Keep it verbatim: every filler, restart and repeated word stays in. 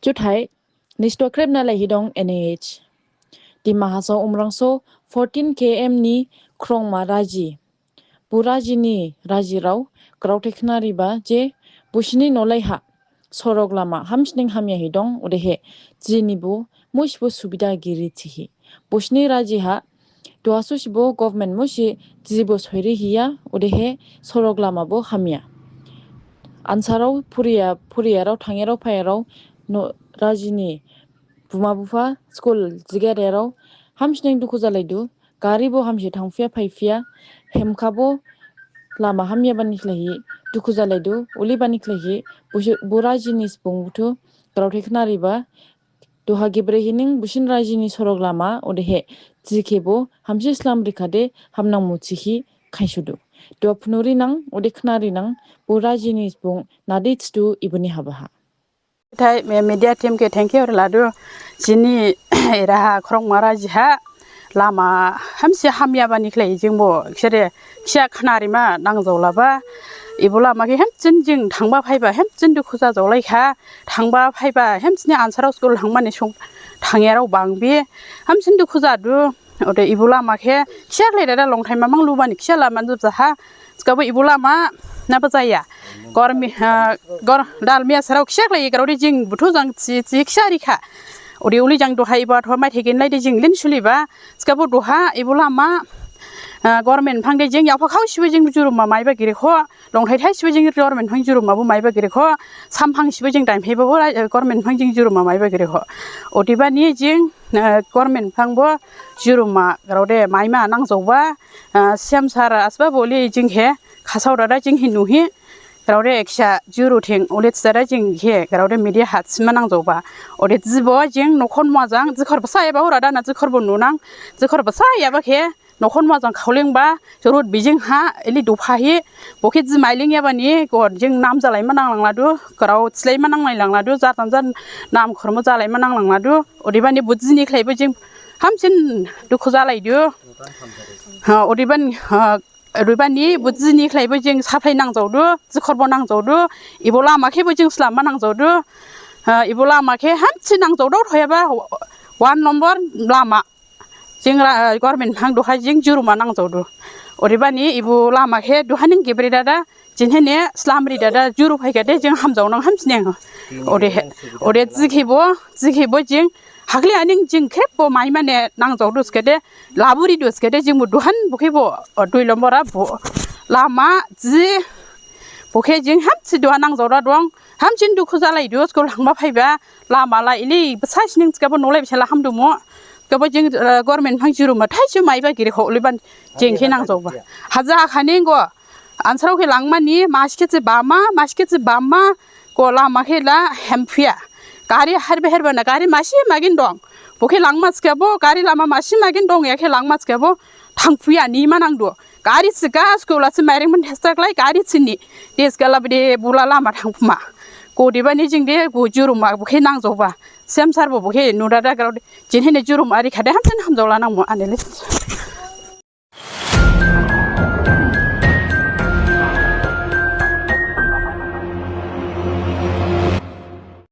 Juthai, nisi khrip nalaihi dong N A H. Dima Hasao Umrangso fourteen K M ni Khrongma raji. Bo raji ni rajirao graothai khnariba je bonsini nolai ha sorok lama hamsining hamyahi dong, odehe jinibo musibo subida giri thihi. Bonsini raji ha duha sosibo government musi jibo soirihiya, odehe sorok lamabo hamya. Ansarao phuriya, phuriyarao thangyarao phaiyarao no rajini buma bupha school jigaderao hamsining dukhu jalaidu, garibo hamsi thangphiya phaiphiya, hemkhabo lama hamyabani khlaihi dukhu jalaidu, olibani khlaihi busi-, bo rajini subung buthu graothai khnariba, duha gibrehining bonsini rajini sorok lama, odehe jikhebo hamsi slam rikhade hamnang mu thihi khainsudu. Duha phnurinang, ode khnarinang, bo rajini subung nadi thidu iboni habaha. Thai me-, media team khe thank you ladu. Jini eraha Khrongma raji ha lama hamsi hamyabani khlaihi jingbo khede khisa khnarima nangjaolaba. Ebo lama khe hamsin jing thangba phaiba hamsin dukhu jajaolaikha. Thangba phaiba hamsini ansarao school thangmani song thangyarao bangbi hamsin dukhu jadu. Ode ebo lama khe khisa khlai dada longthai mamang lubani khisa lama jabjaha. Thikhabo ebo lama naba jaya. Gormi, ah, gor-, Dalmia sarao khisa khlai graode jing buthu jang thi, thi khisa rikha. Ode uli jang duha ebo atho maithai gin laide jing lin suliba. Thikhabo duha ebo lama, ah, government phangde jing yaopha khaosibo jing juruma maiba girikho. Longthai thaisibo jing government phang jurumabo maiba girikho. Samphangsibo jing daimphaiba bo, ah, government phang jing juruma maiba girikho. Odebani jing, ah, government phangbo juruma graode maima nangjaoba. Ah, C M sir asba boli jing khe khasao dada jing hi nuhi. Graode khisa juru thing, ule thidada jing khe, graode media ha thima nangjaoba. Ode jibo jing nokhon muajang, jikhor basa yaba ora dana jikhorbo nunang, jikhor basa yaba khe, nokhon muajang khaolingba, jurut bijing ha, ili dophahi, bo khe ji mailing yabani, go jing nam jalaima nanglangladu, grao thilaima nanglangladu, jar jar nam khormo jalaima nanglangladu, odebani bo jini khlaibo jing hamsin dukhu jalaidu. Ha, odebani, ha, Odebani bo jini khlaibo jing saphai nangjaodu, jikhorbo nangjaodu, ebo lama khebo jing slamma nangjaodu. Ah, ebo lama khe hamsi nangjaodu thoyaba one number lama. Jing ra-, government phang duha jing juruma nangjaodu. Odebani ebo lama khe duha ning gebre dada, jinhene slamri dada juru phaikhade jing hamjaonang hamsining. Ode, ode jikhebo, jikhebo jing Hakhli aning jing khrip bo maimane nangjaodu thikhade, laburidu thikhade, jing bo duhan bo khebo, o, dui lombora bo. Lama ji, bo khe jing hamsi duha nangjaoda dong, hamsin dukhu jalaidu, school thangba phaiba, lama la ili, bsa sining thikhabo nolai bisala hamdumu, thikhabo jing, eh, government phang juruma, thaisi maiba girikho, uliban jing khe nangjaoba. Haja khaning go, ansarao khe langmani, masi khe se bama, masi khe se bama, ko lama khe la hemphuya. Gari herbe herbe na, gari masi magin dong. Bo khe langma thikhabo, gari lama masi magin dong, ya khe langma thikhabo, thangphuya, nima nangdu. Gari thikha, school ha se mairing man thesta khlai, gari thini. Thikhala bede bo la lama thangphuma. Ko odebani jing de, go juruma, bo khe nangjaoba. C M sir bo bo khe nudada grao de. Jinhene juruma rikhade hamsin hamjaola nangmu anele.